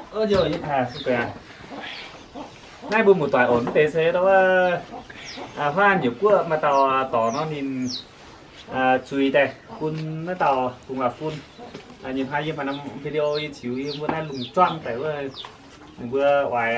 Naaiv mbuo muoz-doic oc, mv deix se wuov, huaav nyiec guoqv maaih dauh dorc nor ninh zuiz daaih bun naaiv dauh bungx waac fun. Nyei hnoi yie maaih norm video yie ziux yie mbuo naaiv lungh juangv daaih wuov, ninh mbuo oix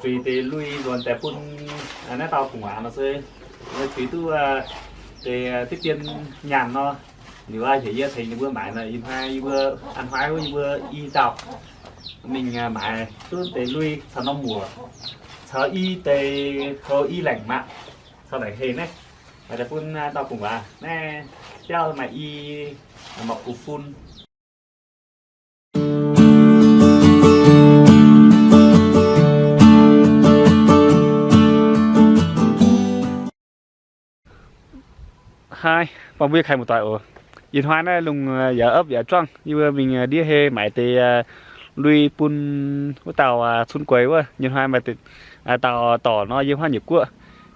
zuiz deix lui nzuonx daaih bun naaiv dauh bungx waac nor se zuiz duqv deix diqv dien nyaanh nor. Liuz heuc yie tengx ninh mbuo maaiz nor, ih hnoi yie mbuo, a'hnoi wuov yie mbuo i dauh mingh maaiz duqv deix lui caux norm muoc, caux i deix houc i laengc maah, caux laengc heh naaiv, daaih bun dauh bungx waac naaiv biauv maaih i, maaih gux fun. Haih, buangh mbuo kaaix muoz-doic oc. Ih hnoi naaiv lungh yaac opv yaac juangv, yie mbuo mingh ndiev hei maaiz deix lui bun wuov dauh cun gueix wuov. Ih hnoi maaih dauh dorc nor yiem huaav nyiec guoqv.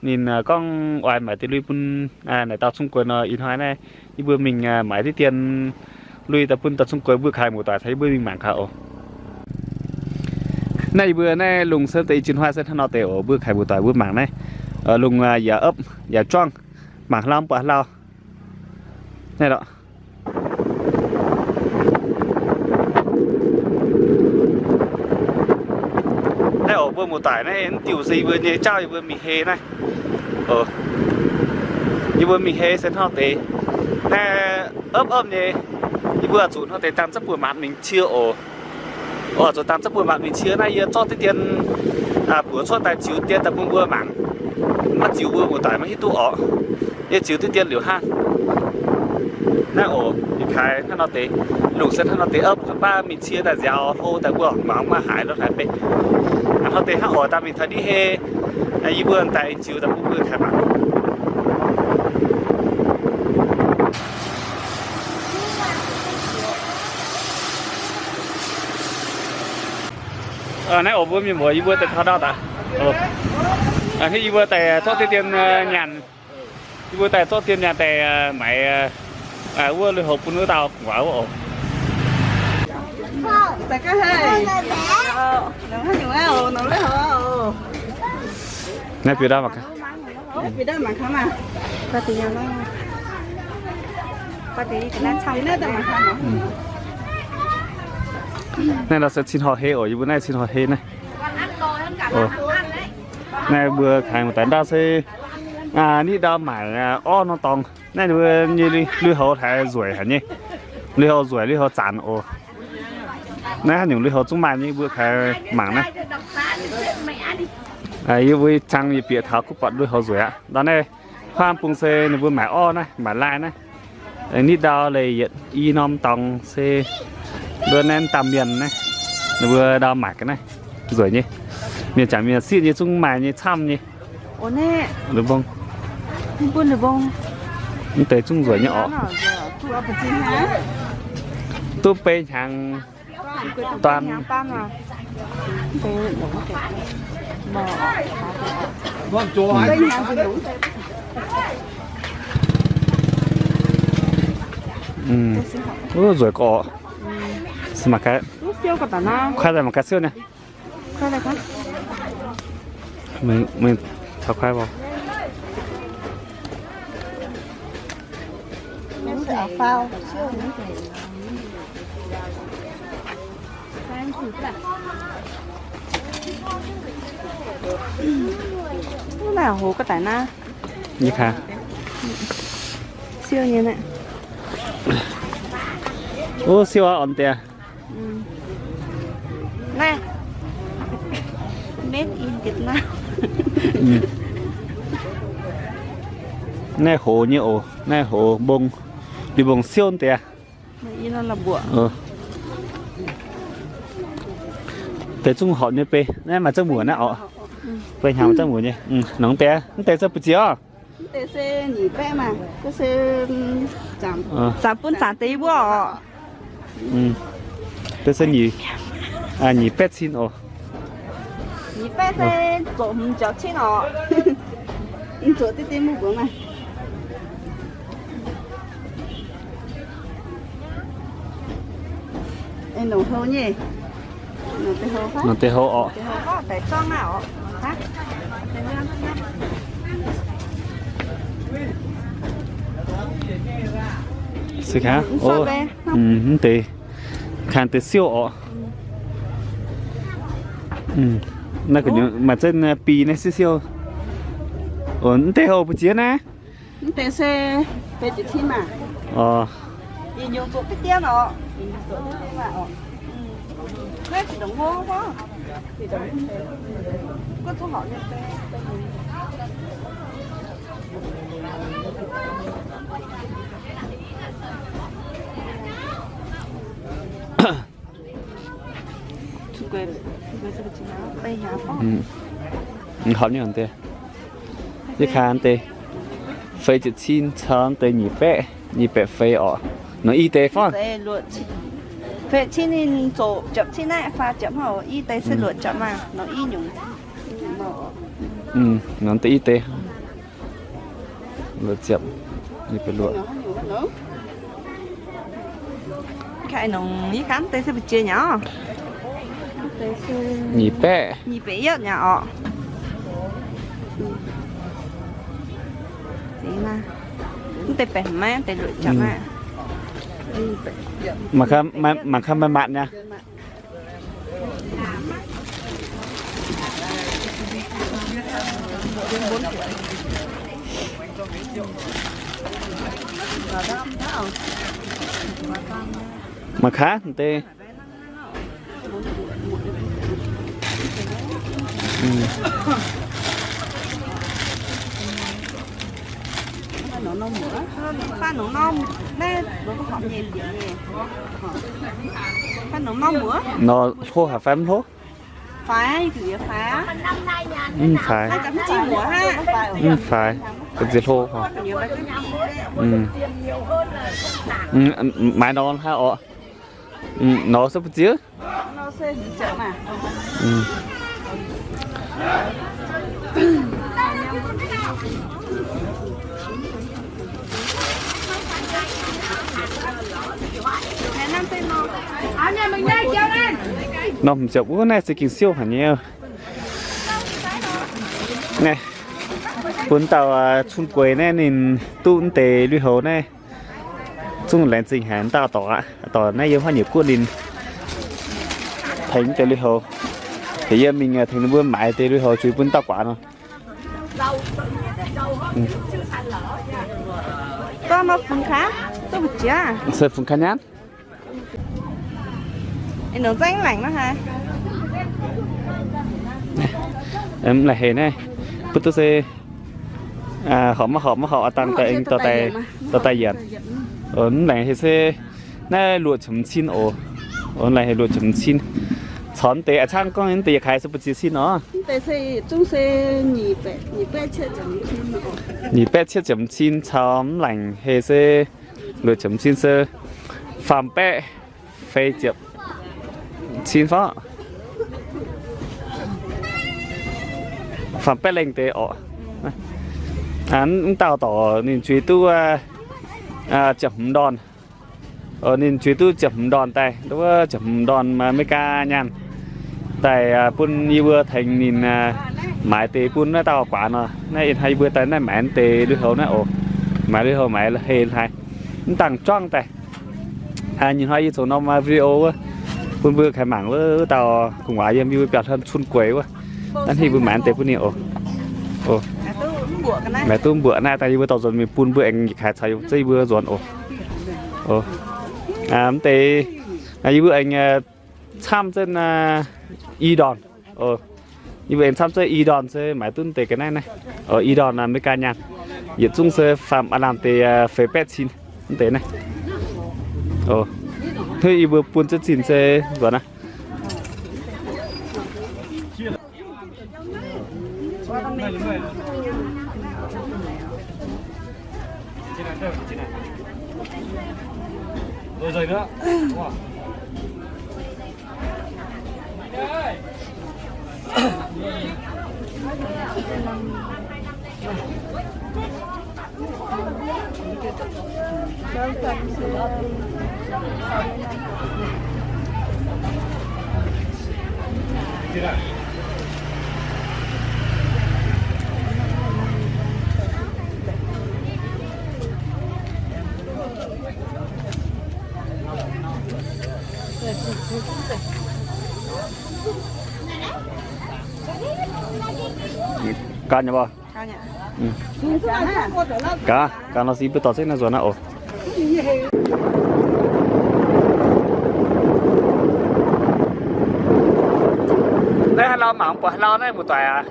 Ninh gorngv oix maaiz deix lui bun naaic dauh cun gueix nor, ih hnoi naaiv yie mbuo mingh maaiz diqv dien lui daaih bun dauh cun gueix. Mbuo kaaix muoz-doic caux yie mbuo mingh mangc gaax oc. Naaiv yie mbuo naaiv lungh se deix i jiex hnoi se hnangv nor deix oc. Mbuo kaaix muoz-doic mbuo mangc naaiv lungh yaac opv yaac juangv, mangc haaix lauh mv buatc haaix lauh. Naaiv lorqc. Naaiv oc, mbuo muoz-doic naaiv mv diuh se yie mbuo nyei jauv, yie mbuo mingh hei naaiv. Yie mbuo mingh hei se hnangv deix. Naaiv opv opv nyei, yie mbuo zuqc hnangv deix dangh zaqv buoz maanz mingh cie oc. Oc, zuqc dangh zaqv buoz maanz mingh cie naaiv yie zorqv diqv dien buoz cuotv daaih ziux dien daaih bun mbuo mangc. Maiv ziux mbuo muoz-doic maiv hiuv duqv oc. Yie ziux diqv dien liuz hnangv. Naaiv oc, ih kaaix hnangv nor deix, lungh se hnangv nor deix, mv baac mingh cie daaih nziaaux hlo daaih mbuo mangc maiv haiz lo haiz bei. Hnangv nor deix hnangv oc, daaih mingh taux ndiev hei, yie mbuo daaih ziux daaih bun mbuo kaaix mangc. Naaiv oc mbuo mienh muoz, yie mbuo daaih taux ndau daaih. Hnangv yie mbuo daaih zorqv diqv dien nyaanh, yie mbuo daaih zorqv dien nyaanh daaih maaiz wuov lui-houx bun wuov dauh gu'nguaaz wuov oc. Naaiv bieqc ndau mangc gaax. Naaiv nor se cin horh hei oc, yie mbuo naaiv cin horh hei naaiv. Naaiv mbuo kaaix muoz-doic ndau se nitv ndau maaic orv norm dorngx. Naaiv ninh mbuo nyei lui-houx haiz nzueic haic nyei. Lui-houx nzueic, lui-houx zanc oc. Naaiv haaix nyungc lui-houx zungv maaih nyei, mbuo kaaix mangc naaiv. Yie mbuo cang yie bieqc taux kuv buatc lui-houx nzueic aqv. Ndau naaiv huaang bung se ninh mbuo maaic orv naaiv, maaic lai naaiv. Nitv ndau leiz yietc i norm dorngx se mbuo naaiv daaih mienh naaiv, ninh mbuo ndau maaic ga'naaiv nzueic nyei. Mienh jangc mienh sieqv nyei zungv maaih nyei camv nyei. Mv deix zungv nzueic nyei orqc. Duqv bei hnyangx daan. Nzueic gorqv. Kuaaiv daaih mangc gaax siouv nyei. Mingh taux kuaaiv mbuo. Naaiv hoz ga'daic naaiv. Nyei kaaix. Siou nyei naaiv. Ov, siou aqv, orn deix. Naaiv. Made in Vietnam. Naaiv hoz nyei oc. Naaiv hoz mbong. Liuz mbong siou deix. Deix zungv horpc nyei bei. Naaiv maaih zengv muoc naaiv orqc. Bei hnyangx maaih zengv muoc nyei. Nongx deix, mv deix se bu'ziex orqc. Mv deix se nyic baeqv maah, se zaangc bun zaangc deix mbuo orqc. Deix se nyic, nyic baeqv cin oc. Nyic baeqv se zoqc hmz jaux cin orqc. Zoqc deix deix mbuo mbuox maah. Nongc deix houv orqc. Se kangv, mv deix, kangv deix siouv orqc. Naaiv gu'nyuoz maaih zengv biei naaiv siouv siouv. Mv deix houv mbu'ziex naaiv? Mv deix se feix ziepc cin maah. Ih nyungc zuqc diqv dien orqc. Naaiv zinh ndongc hlo fai? Horpc nyei deix. Yie kaaix deix feix ziepc cin caux deix nyic baeqv, nyic baeqv feix orqc. Nor i deix fai? Feix cin ninh zoqc ziepc cin naaiv, faah ziepc hnangv orqc. I deix se luoqc ziepc maah, nor i nyungc. Nor deix i deix luoqc ziepc, nyic baeqv luoqc. Kaaix nongc yie kaaix deix se mbu'ziex nyei orqc. Nyic baeqv, nyic baeqv yietv nyei orqc. Mv deix baeqv hmz maiv deix luoqc ziepc maah. Mangc kaaix maaih matc nyei. Mangc kaaix deix. Nor hlo haaix fai mv hlo? Mv faix. Mv faix. Ziex hlo. Maaiz nor haaix orqc? Nor se mbu'ziex. Nor hmz ziepc wuov naaiv se gengh siouv haic nyei. Naaiv bun dauh cun gueix naaiv ninh duqv deix lui-houx naaiv. Zungv laengz zingh haic dauh dorc aqv. Dorc naaiv yiem haaix nyungc guoqv ninh tengx deix lui-houx. Heuc yie mingh tengx ninh mbuo maaiz deix lui-houx zuiz bun dauh guaax nor. Se fungx kaaix nyaanh. Mv laengc hec naaiv, butv duqv se horpc maiv horpc maiv horpc, dangh daaih aengx dorh daaih yienc. Mv laengc hec se naaiv luoqc ziepc cin oc. Laengc hec luoqc ziepc cin. Caux deix a'cangv gorngv deix yietc kaaix se mbu'ziex cin oc. Nyic baeqv cietv ziepc cin caux mv laengc hec se luoqc ziepc cin se faam baeqv feix ziepc cin fai faam baeqv lengh deix orqc. Mv dauh dorc ninh zuiz duqv ziepc hmz ndorn. Ninh zuiz duqv ziepc hmz ndorn daaih, duqv ziepc hmz ndorn America nyaanh daaih bun yie mbuo tengx ninh maaiz deix bun naaiv dauh guaax nor. Naaiv ih hnoi yie mbuo daaih naaiv maaiz deix lui-houx naaiv oc. Maaiz lui-houx maaiz hec hlaaix, mv dangh juangv daaih. Ih hnoi yie zoux norm video wuov, bun mbuo kaaix mangc wuov dauh gu'nguaaz yiem yie mbuo biauv-hlen cun gueix wuov. Naaiv yie mbuo maaiz deix bun ninh oc. Maaiz duqv mbuoqc naaiv daaih yie mbuo dorh nzuonx mingh bun mbuo aengx yietc kaaix caux yie mbuo nzuonx oc. Mv deix yie mbuo aengx camv zengv i ndorn. Yie mbuo aengx camv zengv i ndorn se maaiz duqv deix ga'naaiv naaiv. I ndorn America nyaanh, yietc zungv se faam aav lamh deix feix baeqv cin mv deix naaiv. Hnoi yie mbuo bun zengv zinh se nzuonx aqv. Gan nyei mbuo. Gaax, gaax nor se mbuo dorh zengv naaiv nzuonx naaiv oc. Naaiv haaix lauh mangc buatc haaix lauh naaiv muoz-doic aac.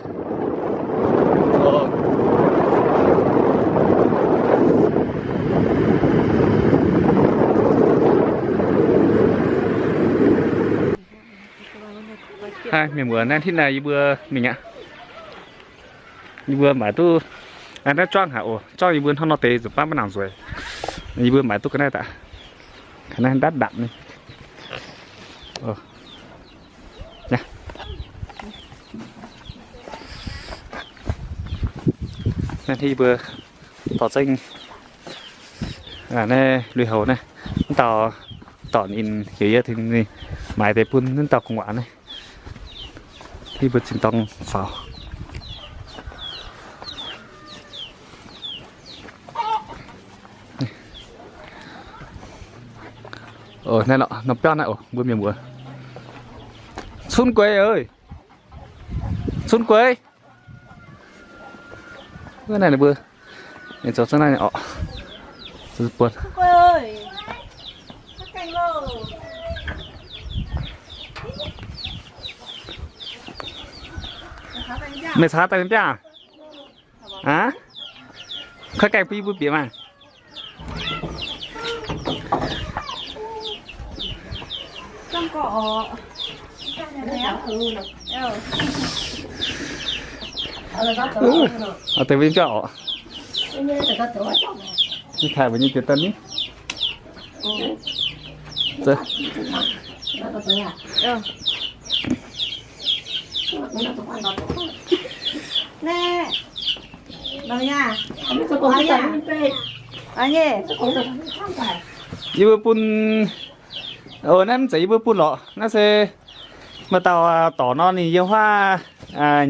Haih mienh muoz, naaiv hitv naaiv yie mbuo mingh aqv. Yie mbuo maaic duqv, naaiv juangv haic oc. Juangv yie mbuo hnangv nor deix nzunc baav maiv nangc nzueic. Yie mbuo maaic duqv ga'naaiv daaih. Ga'naaiv ndaatv ndapc ni. Naaiv yie mbuo dorh zengv naaiv lui-houx naaiv, mv dauh dorc ninh heuc yie tengx ninh maaiz deix bun mv dauh gu'nguaaz naaiv. Yie mbuo zinh dorng faaux. Naaiv lorqc, norm biauv naaiv oc, mbuo mienh muoz. Cunv Gueix, cunv Gueix. Wuov naaiv ninh mbuo, ninh zoux zungv naaiv oc. Buonc. Meih caux daaih yiem biauv aac? Aav, koi gaengh bun yie mbuo bieqc maah. Deix mbuo yiem biauv oc. Mv taaih mbuo nyei jiex daaih ni. Yie mbuo bun, o, naaiv mv zeiz yie mbuo bun lorqc. Naaiv se maaih dauh dorc nor, ninh yiem huaav,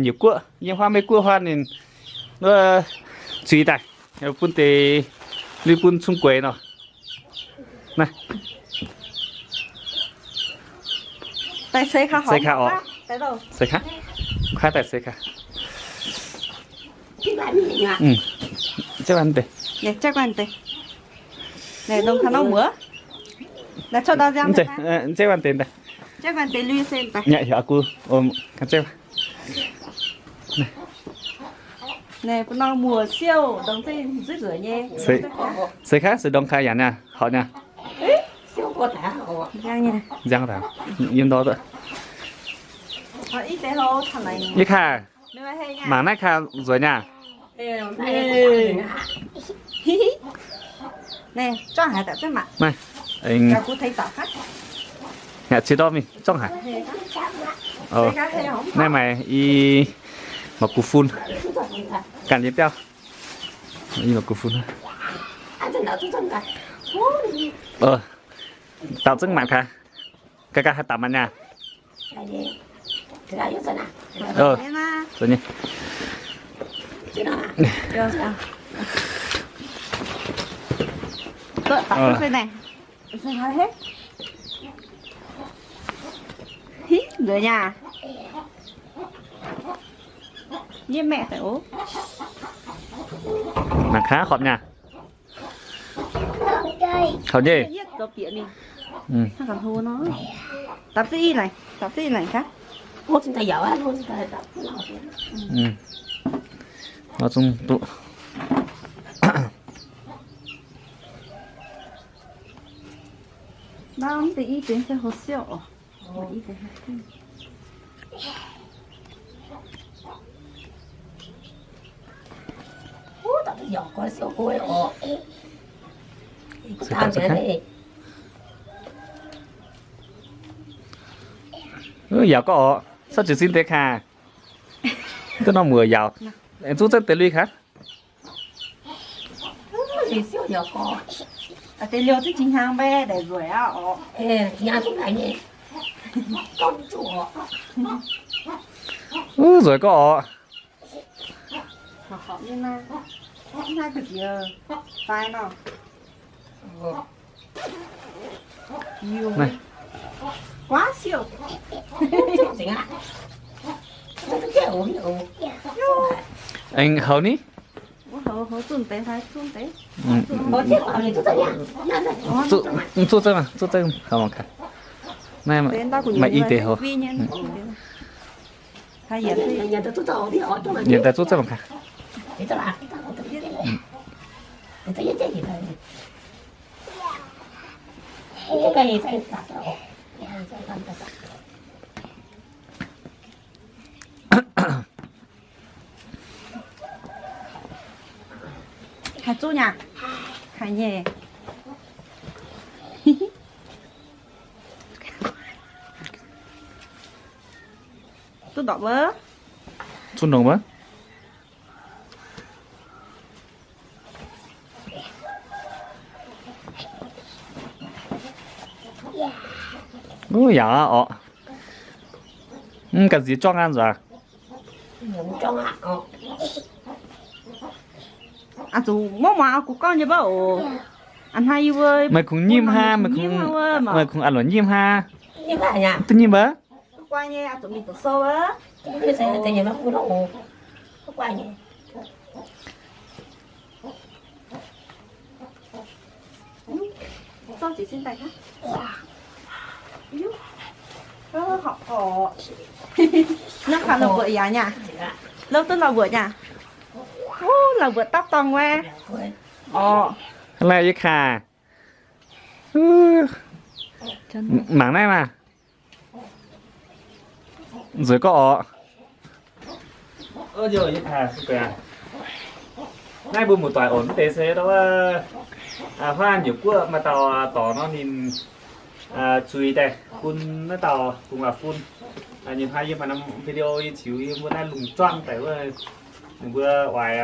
nyiec guoqv, yiem huaav Meiv Guoqv huaav ninh zuiz daaih, bun deix lui bun Cunv Gueix nor. Naaiv. Seix kaav oc. Seix kaav. Kuaaiv daaih seix kaav. Jaiv guanh deix. Jaiv guanh deix. Nzengc, jaiv guanh deix daaih. Heuc aa gu, jaiv guanh. Seix kaav, seix ndongc kaav yaac niaa, horpc niaa. Nziang daaih, yiem ndor. Yie kaav, mangc naaiv kaav nzueic niaa. Naaiv, ih, hnangv ziex ndorm mingh zorngv haic. Naaiv maaih i mangc gux fun, ganh yiem biauv. I mangc gux fun. Dauh zungv maanc kaav. Ga'ganh haih dapc maanc niaa. Nzueic niaa. Yie maeqv daaih oc. Mangc kaav horpc niaa. Horpc nyei. Dapc zungv i laengc, dapc zungv i laengc kaav. Nor zungv duqv. Naaiv deix i deix se hlo siouv oc. Yaauc gorqv oc, cuotv jiez sin deix kaav. Duqv norm muoc yaauc. Aengx zungv zanc deix lui kaav. Deix liouh zungv jiex hnyangx mbaeqv daaih nzueic aqv oc. Jiex hnyangx zungv daaih nyei. Gorngv zuqc oc. Uv, nzueic gorqv orqc. Aengx houx ni. Zuqc, zuqc zengv, zuqc zengv, maaih i deix houx. Yietc daaih zuqc zengv mangc gaax. Haih zuqv nyei? Haih nyei. Zuqv ndongc wuov. Zuqv ndongc wuov. Uv, yaac orqc. Mv ganh ziex juangv aqv nzueic. Aa, zuqc muangx muangx aa gux gorngv nyei mbuo oc. Aa, hnangv yie mbuo meih kungx nyimv hnangv, meih kungx aa longc nyimv hnangv. Duqv nyimv mbuo. Naaiv kaax lauh mbuoqc yaac nyei. Louv duqv lauh mbuoqc nyei. Uv, lauh mbuoqc dapv dorngh wuov. Orqc. Laih yie kaax. Mangc naaiv maah. Nzueic gorqv orqc. Naaiv mbuo muoz-doic oc, mv deix se wuov, huaav Nyeic Guoqv maaih dauh dorc nor ninh zuiz daaih bun naaiv dauh gu'nguaaz fun. Nyei hnoi yie maaih norm video yie ziux yie mbuo naaiv lungh juangv daaih wuov, ninh mbuo oix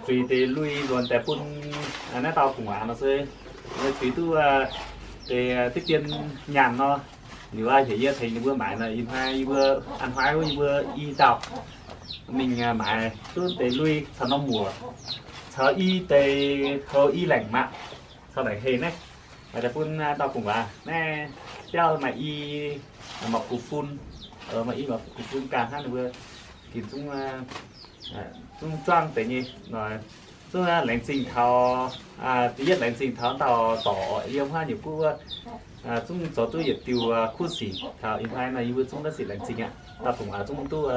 zuiz deix lui nzuonx daaih bun naaiv dauh gu'nguaaz nor se, zuiz duqv deix diqv dien nyaanh nor. Liuz aqv, heuc yie tengx ninh mbuo maaiz nor, ih hnoi yie mbuo an hnoi wuov yie mbuo i dauh mingh maaiz duqv deix lui caux norm muoc, caux i deix koux i laengc maaz, caux laengc heh naaiv, daaih bun dauh gu'nguaaz naaiv biauv maaih i mangc gux fun, maaih i mangc gux fun ganh hnangv ninh mbuo ginc zungv, zungv juangv deix nyei. Zungv laengz zingh taux, da'yietv laengz zingh taux dauh dorc yiem huaav Nyeic Guoqv wuov, zungv zoux duqv yietc diuh kuv sic taux ih hnoi nor yie mbuo zungv daaih sic laengz zingh aqv. Dauh gu'nguaaz zungv duqv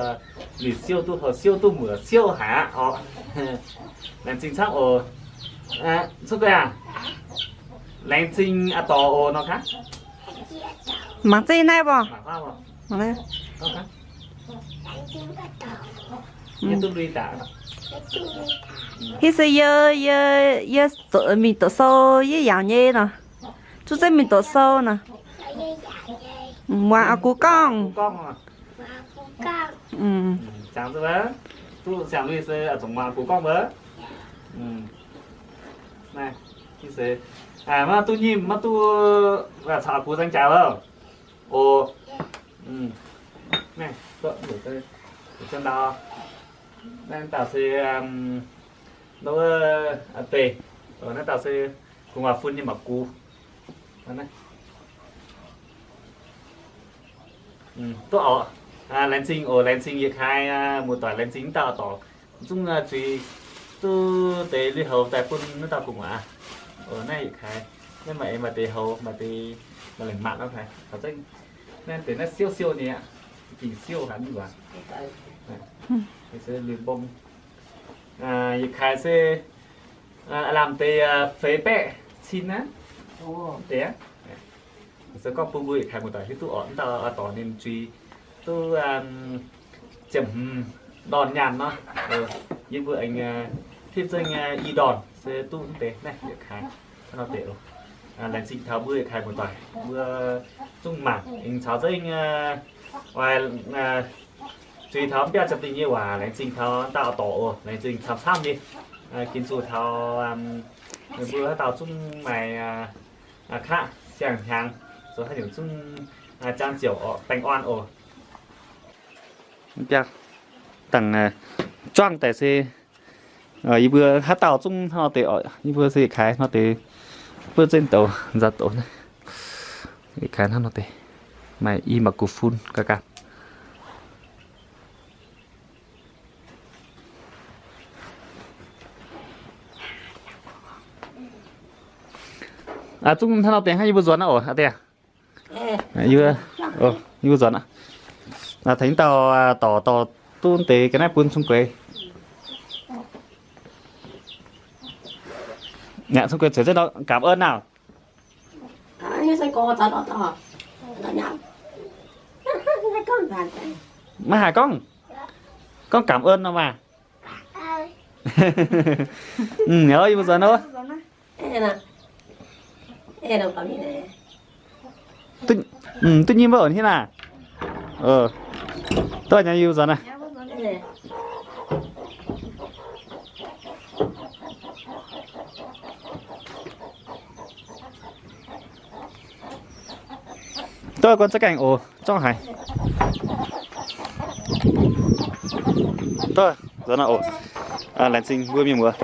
luic siouv duqv houh siouv duqv muoc siouv haic aqv orqc. Laengz zingh camv oc. Cuotv guei aac, laengz zingh a'dorc oc nor gaax. Mangc zeiv naaiv mbuo. Hitv se yie, yie, yie mingh doqc sou yie yaauc nyei nor. Zuqv zeiv mingh doqc sou nor. Muangx aa gux gorngv. Duqv siang-lui se zuqc muangx aa gux gorngv mbuo. Maiv duqv nyimv maiv duqv caux aa gux zengx jaax loh. Oc. Naaiv dauh se wuov deix, naaiv dauh se gu'nguaaz fun nyei mangc gux. Duqv oc. Laengz zingh oc, laengz zingh yietc kaaix muoz-doic, laengz zingh naaiv dauh dorc zungv zuiz duqv deix lui-houx daaih bun naaiv dauh gu'nguaaz. Naaiv yietc kaaix, naaiv maaih, maaih deix houx, maaih deix, maaih lengc maanc nor haic. Naaiv deix naaiv siouv siouv nyei aqv, gengh siouv haic mv nzuonx. Lui-mbong. Yietc kaaix se lamh deix feix baeqv cin aqv. Deix aqv. Se gorngv bun mbuo yietc kaaix muoz-doic hiuv duqv orqc, naaiv dauh dorc ninh zuiz duqv ziepc hmz ndorn nyaanh nor. Yie mbuo aengx tipv zengv i ndorn se duqv mv deix naaiv yietc kaaix. Nor deix laengz zingh taux mbuo yietc kaaix muoz-doic mbuo zungv mangc aengx caux zengv oix zuiz taux mv biauv ziepc dingh nyei waac. Laengz zingh taux dauh dorc oc, laengz zingh camv-camv nyei. Ginv zuqc taux meih mbuo haaix dauh zungv maaih kaqv siang-hnyangx zoux haaix nyungc zungv jangx ziouc orqc, baengh orn oc. Biaa dangh juangv daaih se yie mbuo haaix dauh zungv hnangv nor deix oc. Yie mbuo se kaaix hnangv nor deix, buov zeiv douz nzaaux douz naaiv. Kaaix hnangv nor deix, maaih i mangc gux fun gaax gaax. Zungv hnangv nor deix hnangv yie mbuo nzuonx aqv oc, aa deix. Yie mbuo nzuonx aqv. Tengx dauh dorc dorh duqv deix ga'naaiv bun Cong-Gueix. Cong-Gueix ceix zengv nor cảm ơn naaic. Maiv haiz gorngv, gorngv cảm ơn nor maah. Yie mbuo nzuonx aqv. Duqv nyei mbuo oc, hnangv naaic. Duqv nyei, yie mbuo nzuonx aqv. Duqv guon za'gengh oc, zorngv haic. Duqv nzuonx aqv oc. Laengz zingh mbuo mienh muoz.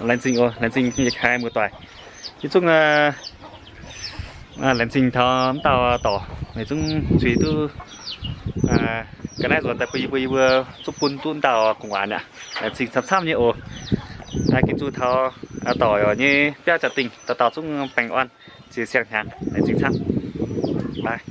Laengz zingh oc, laengz zingh yietc kaaix muoz-doic. Yie zungv laengz zingh taux m'dauh dorc, meih zungv zuiz duqv ga'naaiv nzuonx daaih bun yie mbuo, yie mbuo zungv bun duqv m'dauh gu'nguaaz aqv. Laengz zingh camv-camv nyei oc. Ginv zuqc taux dorc nyei biauv jaa-dingh, dauh dauh zungv baengh orn ziex siang-hnyangx. Laengz zingh camv. Bye.